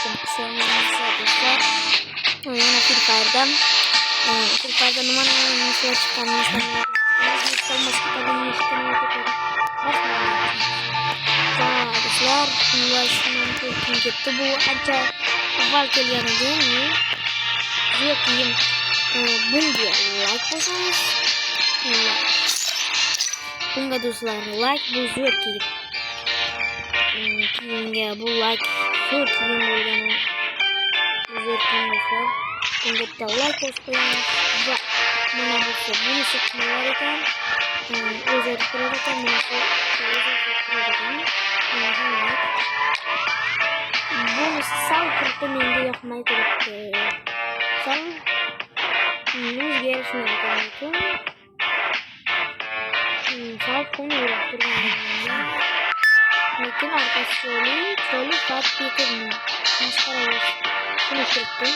Lekin do'stlar, yana Free Fire'dan, Free Fire'da nima narsalar chiqqanini ketadi. Va do'stlar, shundan ketdi. Bu ancha avval kelgan edi. Zo'r kiyim. Bunga like bosamiz. Bunga do'stlar like, bu zo'r kiyim. Kiyimga bu like, zo'r kiyim bo'lgani. Bu zo'r kiyim do'stlar. Bunga bitta like bosib qo'yamiz va mana bo'lsa bunisi qimmat ekan. O'zgarib turar ekan, bunisi o'zgarib turar ekan. Buni ham like. Bunisi sal kirdi, menga yoqmay turibdi. Sal o'zgarishlar ekan lekin. Sal xunukroq turgan. Lekin orqasi chiroyli, chiroyli fat masxara xunuk turibdi.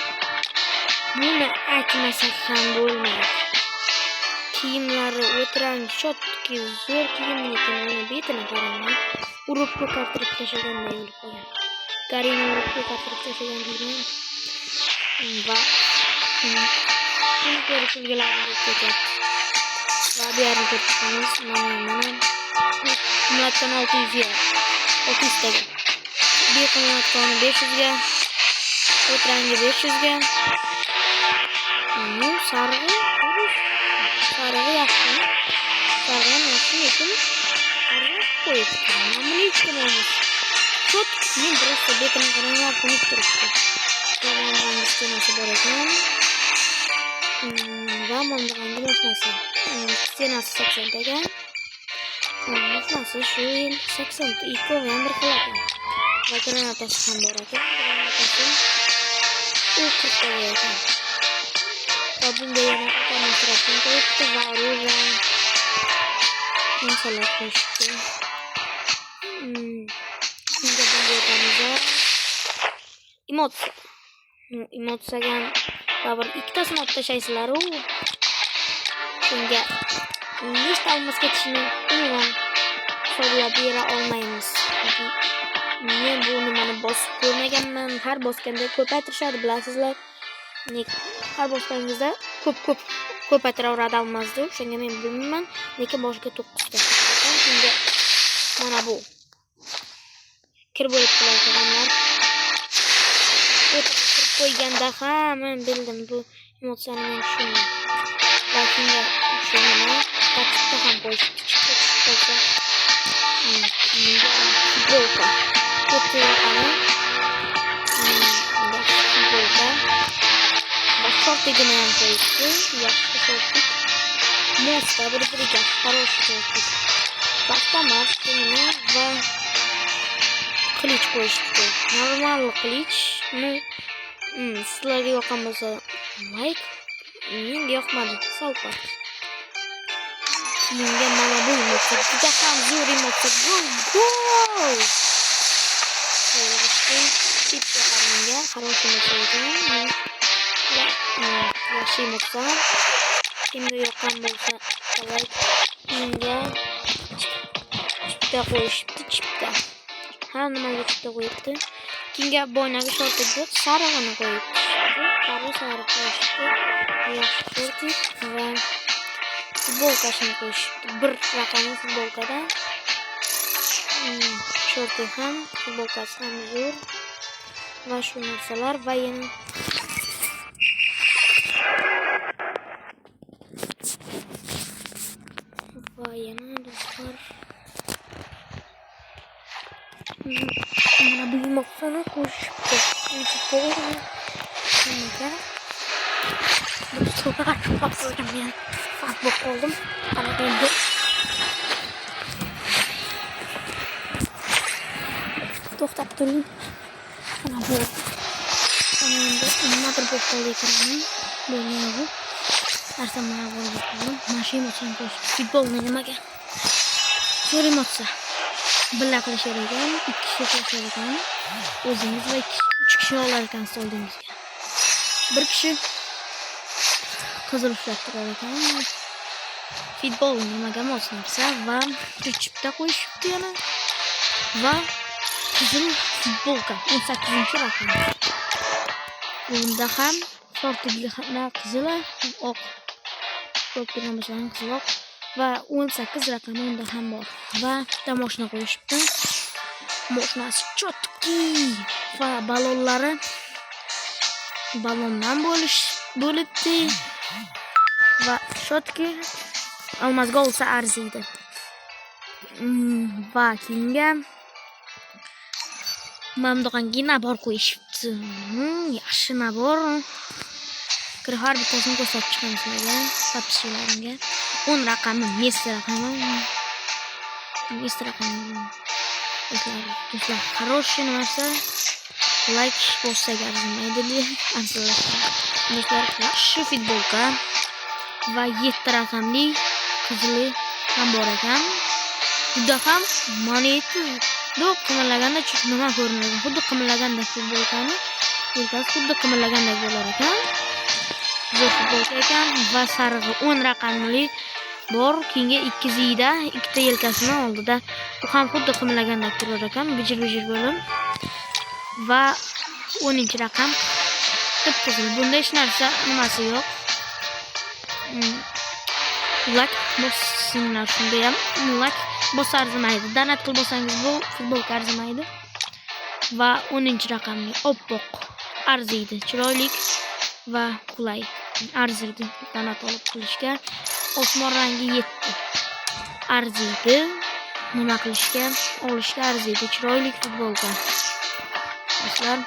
Buni aytmasak ham bo'lmaydi. Kiyimlari o'tirang, чётки, zo'r kiyim, lekin uni betini qarang. Urib ko'kartirib tashlaganday bo'lib qolgan. Garini urib ko'kartirib tashlagan deyman. Va buni ko'rib kulgilarim bo'lib ketyapti. Va bu yerni ko'rib chiqamiz. Mana qimmatdan 600 ga, 600 taga. Beqimmatgani 500 ga, o't rangi 500 ga. Ну, sarig'i, sarig'i yaxshi. Sarig'i ham yaxshi, lekin arzon qo'yibdi. Mana buni hech kim olmas. Чётки kiyim, просто betini qaranglar, xunuk turibdi. Va mana rangi стена si bor ekan. Va mana rangi mashinasi. Стена si 80 taga. Mashinasi shu yil 80 ta, ikkovi ham bir xil ekan. Va granatasi ham bor ekan. Granatasi u 40 taga ekan. Va bunga yana otani suratini qo'yibdi va оружие narsalar qo'yishibdi. Bunga o'tamiz. Emotsiya. Ну, emotsiyaga ham baribir ikkitasini olib tashlaysizlar-u. Shunga nechta алмаз ketishini umuman hisoblab bera olmaymiz. Chunki men bu nimani bosib ko'rmaganman. Har bosganda ko'paytirishadi, bilasizlar. Har bosganingizda ko'p-ko'p ko'paytiraveradi алмаз ni. O'shanga men bilmayman, lekin boshiga 9 ta. Shunga mana bu kir bo'lib odamlar. Kirib qo'yganda ha, men bildim, bu emotsiyani men tushundim. Va shunga shu nima chipta ham qo'yishibdi. Chipta tushib qolsa, bunga futbolka. To'rtta raqami. Futbolka. Va шортик ini ham qo'yibdi. Yaxshi шортик. Моста bir-biriga хороший шортик. Va avtomat va qilich qo'yishibdi. Normal qilich. Ну, sizlarga yoqqan bo'lsa like, menga yoqmadi. Sal pal. Kiyimga mana bu emotsiya juda ham zo'r emotsiya. Gol, gol! Chip yoqadi menga. Хороший emotsiya ekan. Yaxshi emotsiya. Kimga yoqqan bo'lsa like, menga chipta qo'yishibdi, chipta. Ha, nimaga chipta qo'yibdi? Kimga boynagi шортик ni sarig'ini qo'yibdi. Qora sariq qo'yishibdi. Yaxshi шортик va futbolkasini qo'yishibdi. Bir raqamli futbolkada. Шорт i ham, futbolkasi ham zo'r. Va shu narsalar va yana do'stlar, mana bu emotsiyani qo'shibdi. Nega? Do'stlar, men farq bo'lib qoldim. Qanaqa endi? To'xtab turing. Mana bu. Mana endi nimadir bo'lib qoldi ekranim. Bo'lgan bu. Narsa mana bo'lib qoldi. Mana shu emotsiyani qo'shibdi. Futbolni nimaga? Zo'r emotsiya. Birga qilishar ekan, 2 kishi qo'shar ekan. O'zingiz va 3 kishi olar ekansiz oldingizga. Bir kishi qizil ushlab turar ekan. Futbol nimaga mos narsa va chipta qo'yishibdi yana. Va qizil futbolka 18-raqam. Bunda ham shortigi qizil, oq. Ko'rib turgan bo'lsalaring, qizil, oq va 18 raqami unda ham bor. Va bitta moshina qo'yishibdi. Moshinasi чёткий va ballonlari ballondan bo'libdi va чёткий, almazga olsa arziydi. Va keyingi mana bunaqangi набор qo'yishibdi. Yaxshi набор. Kirib har bittasini ko'rsatib chiqaman sizlarga, подписчик larimga. 10 raqami, Messi raqami. Messi raqami. Do'stlar, do'stlar, хороший narsa. Layk bossak arzimaydi deb arzilashadi. Do'stlar, yaxshi futbolka va 7 raqamli qizili ham bor ekan. Juda ham moneti qimirlaganda nima ko'rinar ekan. Xuddi qimirlagandek futbolkani yelkasi xuddi qimirlagandek bo'lar ekan. Zo'r futbolka ekan va sarig'i 10 raqamli bor. Keyingi ikki ziyda ikkita yelkasini oldida u ham xuddi qimirlagandek turar ekan, bijir-bijir bo'lib. Va 10 raqam qip-qizil. Bunda hech narsa nimasi yo'q. Layk bossinglar shunda ham. Layk bossa arzimaydi. Donat qilib olsangiz, bu futbolka arzimaydi. Va 10 raqamli oppoq arziydi. Chiroylik va qulay. Arziydi donat olib qilishga. Osmon rangi 7. Arziydi. Nima qilishga, olishga arziydi. Chiroyli futbolka. Do'stlar,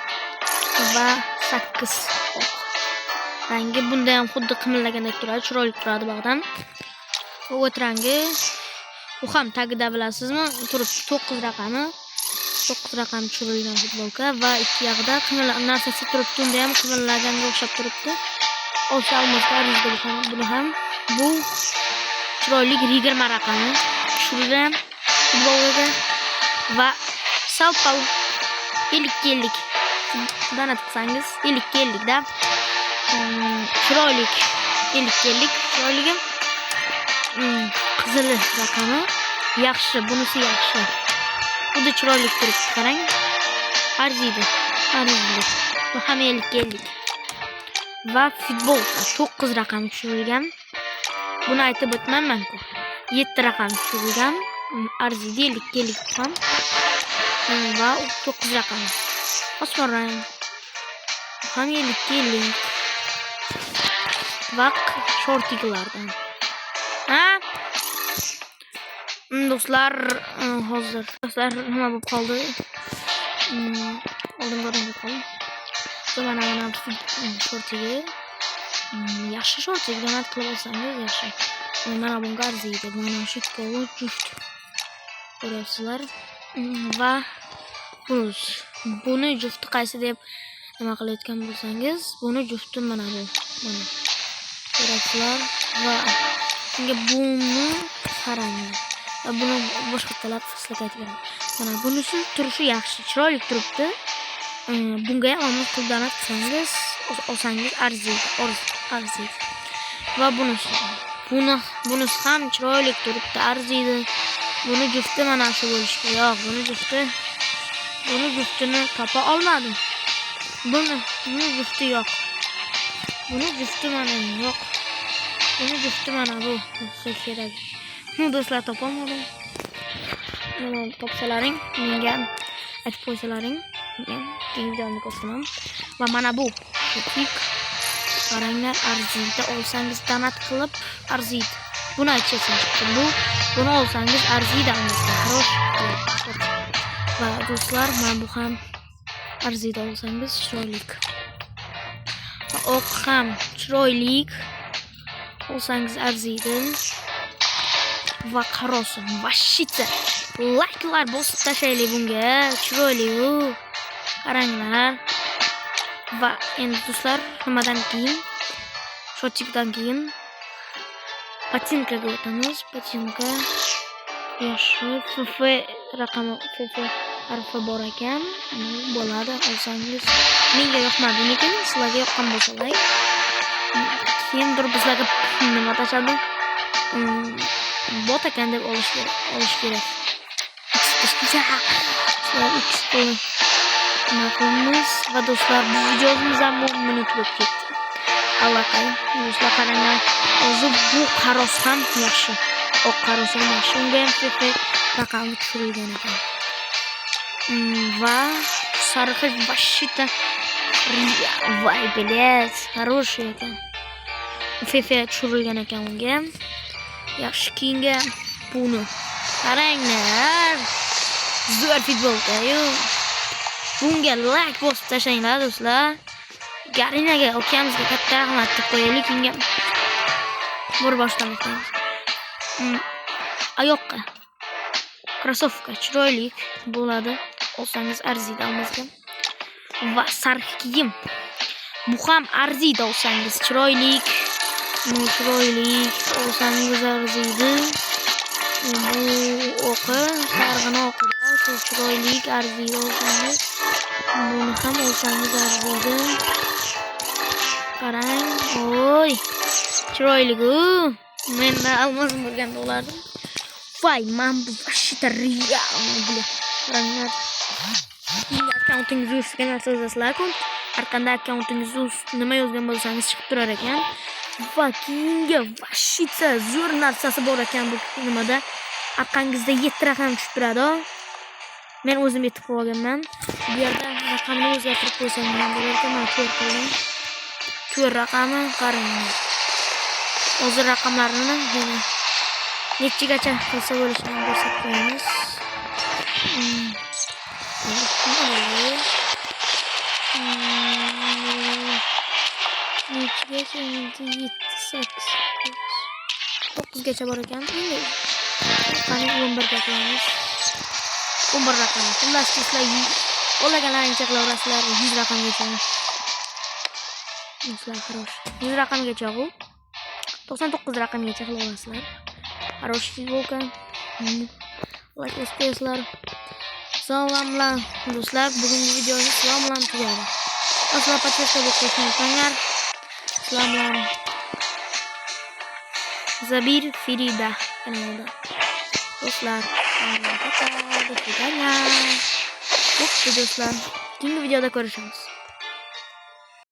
va 8 oq rangi, bunda ham xuddi qimirlagandek turadi, chiroyli turadi bag'dan. Va o't rangi, u ham tagida, bilasizmi, turibdi 9 raqami. 9 raqam tushirilgan futbolka va ikki yog'ida narsasi turibdi, unda ham qimirlaganga o'xshab turibdi. Olsa almazga arziydi bu ham, buni ham. Bu chiroyli 20 raqami tushirilgan futbolkaga va sal pal 50 50 donat qilsangiz, 50 50 da. Chiroyli 50 50 chiroyligi. Qizili raqami yaxshi, bunisi yaxshi. Xuddi chiroyli turibdi, qarang. Arziydi. Arziydi. Bu ham 50 50. Va futbolka 9 raqam tushirilgan. Buni aytib o'tmayman-ku. 7 raqam tushirilgan. Arziydi 50 50 ham. Va 9 raqam. Osmon rang. Bu ham 50 50. Va shortiklardan. Ha? Do'stlar, hozir do'stlar, nima bo'lib qoldi? Oldingi odam bo'lib qoldi. Mana shortigi. Yaxshi shortik, donat qilib olsangiz yaxshi. Mana bunga arziydi. Mana shu ikkovi juft. Ko'ryapsizlar. Va bunisi. Buni jufti qaysi deb nima qilayotgan bo'lsangiz, buni jufti mana bu. Mana. Ko'ryapsizlar va unga buni qaranglar. Va buni boshqattalab sizlarga aytib beraman. Mana bunisi turishi yaxshi, chiroyli turibdi. Bunga ham olmos qilib donat qilsangiz, olsangiz arziydi, arziydi. Va bunisi, bunisi ham chiroyli turibdi, arziydi. Buni jufti mana shu bo'lishi kerak. Yo'q, buni juftini topa olmadim. Buni jufti yo'q. Buni jufti mana yo'q. Buni jufti mana bu bo'lsa kerak. Do'stlar, topolmadim. Nima topsalaring, menga aytib qo'ysalaring, men keyingi videomda ko'rsataman. Va mana bu шортик. Qaranglar, arziydi. Olsangiz donat qilib arziydi. Buni aytishim chiqdi. Buni olsangiz arziydi almazga. Хорош. Va do'stlar, mana bu ham arziydi, olsangiz chiroyli. Va oq ham chiroyli. Olsangiz arziydi. Va qarosi, vashita. Layklar bosib tashlaylik bunga. Chiroyli u. Qaranglar. Va endi do'stlar, nimadan keyin? Шортик dan keyin botinkaga o'tamiz. Botinka yaxshi. FF raqami, FF harfi bor ekan. Bo'ladi, olsangiz. Menga yoqmadi, lekin sizlarga yoqqan bo'lsa layk. Kimdir bizlarga nima tashladi? Bot ekan deb olish kerak, olish kerak. Sizlar X qo'ying. Nima qilamiz? Va do'stlar, bu videomiz ham 10 minut bo'lib ketdi. Allaqay, do'stlar, qaranglar. O'zi bu qaros ham yaxshi. Oq qaros ham yaxshi. Unga ham FF raqami tushirilgan ekan. Va sarig'i вообще-то, voy, блядь, хороший ekan. FF tushirilgan ekan unga ham. Yaxshi, keyingi buni. Qaranglar. Zo'r futbolka-yu. Bunga like bosib tashlanglar, do'stlar. Garinaga, ukamizga katta rahmat deb qo'yaylik. Unga bir boshdan boshlaymiz. Oyoqqa. Krossovka chiroyli bo'ladi. Olsangiz arziydi almazga. Va sariq kiyim. Bu ham arziydi olsangiz chiroyli. Bu chiroyli olsangiz arziydi. Bu o'qi, sarig'ini o'qida shu chiroyli, arziydi olsangiz. Buni ham olsangiz arziydi. Qarang, oy. Chiroyli-ku. Menda almazim bo'lganda olardim. Voy, man bu вообще-то реально, бля. Qaranglar. Keyingi akkauntingizni ustiga narsa yozasizlar-ku. Har qanday akkauntingizni nima yozgan bo'lsangiz chiqib turar ekan. Va keyingi вообще zo'r narsasi bor ekan bu nimada. Orqangizda 7 raqam tushib turadi. Men o'zim yetib olganman. Bu yerda raqamni o'zgartirib qo'ysangiz ham bo'lar ekan. Men 4 qildim. 4 raqami, qaranglar. Hozir raqamlarini yana nechagacha qilsa bo'lishini ham ko'rsatib qo'yamiz. Nima bo'ldi? Nechagacha? 7, 8, 9 gacha bor ekan. Endi qani 11 ga qilamiz. 11 raqam. Xullas, sizlar xohlaganlaringcha qilaverasizlar 100 raqamgacha. Do'stlar, хорош. 100 raqamgacha u. 99 raqamgacha qila olasizlar. Хороший футболка. Лайк bosib qo'yasizlar. Salom bilan, do'stlar, bugungi videomiz salom bilan tugadi. Do'stlar, подписка bo'lib qo'yishni unutmanglar. Salom bilan Zabir Firida kanalida. Do'stlar, пока, до свидания. Bo'pti, do'stlar. Keyingi videoda ko'rishamiz.